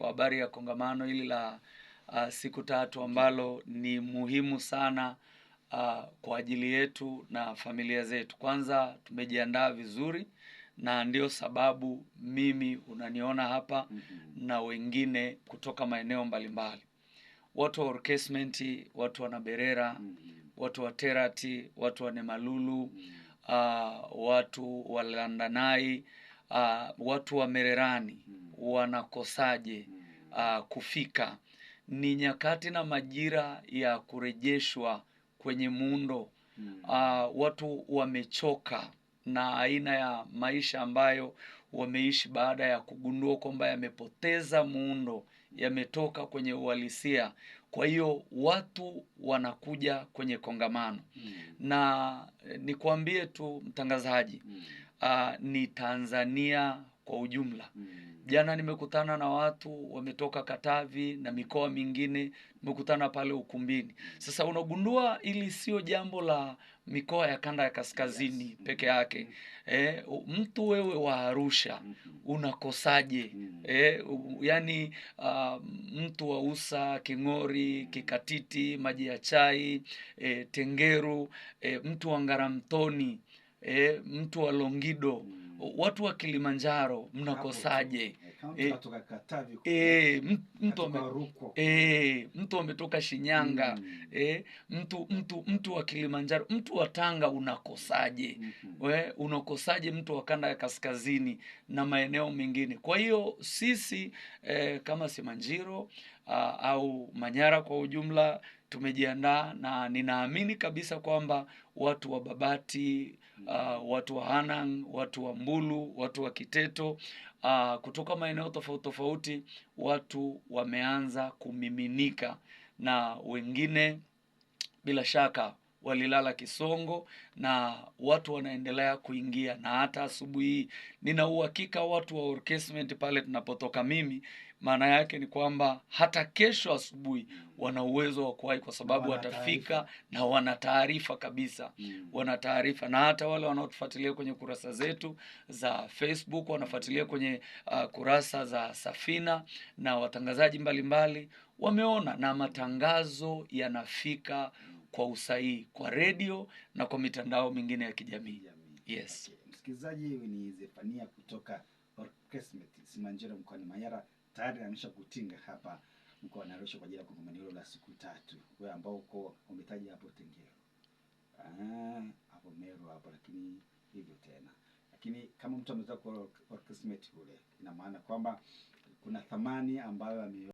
Kwa habari ya kongamano hili la siku 3 ambalo ni muhimu sana kwa ajili yetu na familia zetu. Kwanza tumejiandaa vizuri na ndio sababu mimi unaniona hapa na wengine kutoka maeneo mbalimbali. Watu wa Orkesmenti, watu wa Naberera, watu wa Terati, watu wa Nemalulu, watu wa Landanai, watu wa Mererani wanakosaje kufika? Ni nyakati na majira ya kurejeshwa kwenye muundo. Watu wamechoka na aina ya maisha ambayo wameishi baada ya kugundua kwamba yamepoteza muundo, yametoka kwenye uhalisia. Kwa hiyo watu wanakuja kwenye kongamano. Na nikwambie tu mtangazaji, ni Tanzania kwa ujumla. Jana nimekutana na watu wametoka Katavi na mikoa mingine, nimekutana pale ukumbini. Sasa unagundua ili sio jambo la mikoa ya kanda ya kaskazini peke yake. Mtu wewe wa Arusha unakosaje? Yani mtu wa Usa, King'ori, Kikatiti, Maji ya Chai, Tengeru, mtu wa Ngaramtoni, mtu wa Longido, watu wa Kilimanjaro mnakosaje? Mtu ametoka Shinyanga, mtu wa Kilimanjaro, mtu wa Tanga unakosaje? Unakosaje mtu wa kanda ya kaskazini na maeneo mengine? Kwa hiyo sisi kama Simanjiro au Manyara kwa ujumla tumejiandaa, na ninaamini kabisa kwamba watu wa Babati, watu wa Hanang, watu wa Mbulu, watu wa Kiteto, kutoka maeneo tofauti tofauti watu wameanza kumiminika, na wengine bila shaka walilala Kisongo na watu wanaendelea kuingia. Na hata asubuhi nina uhakika watu wa Orkesment pale tunapotoka mimi, maana yake ni kwamba hata kesho asubuhi wana uwezo wa kuwahi, kwa sababu watafika na wana taarifa kabisa. Wana taarifa, na hata wale wanaotufuatilia kwenye kurasa zetu za Facebook, wanafuatilia kwenye kurasa za Safina na watangazaji mbalimbali wameona, na matangazo yanafika kwa usahihi kwa radio na kwa mitandao mingine ya kijamii. Yes. Okay. Msikilizaji, ni Zefania kutoka Orkesmet Simanjiro mkoani Manyara, tayari amesha kutinga hapa mkoani Arusha kwa ajili ya kongamano hilo la siku 3. Wewe ambao uko umetaja hapo Tengeru, hapo Meru hapo, lakini hivyo tena. Lakini kama mtu ametoka kwa Orkesmet kule, ina maana kwamba kuna thamani ambayo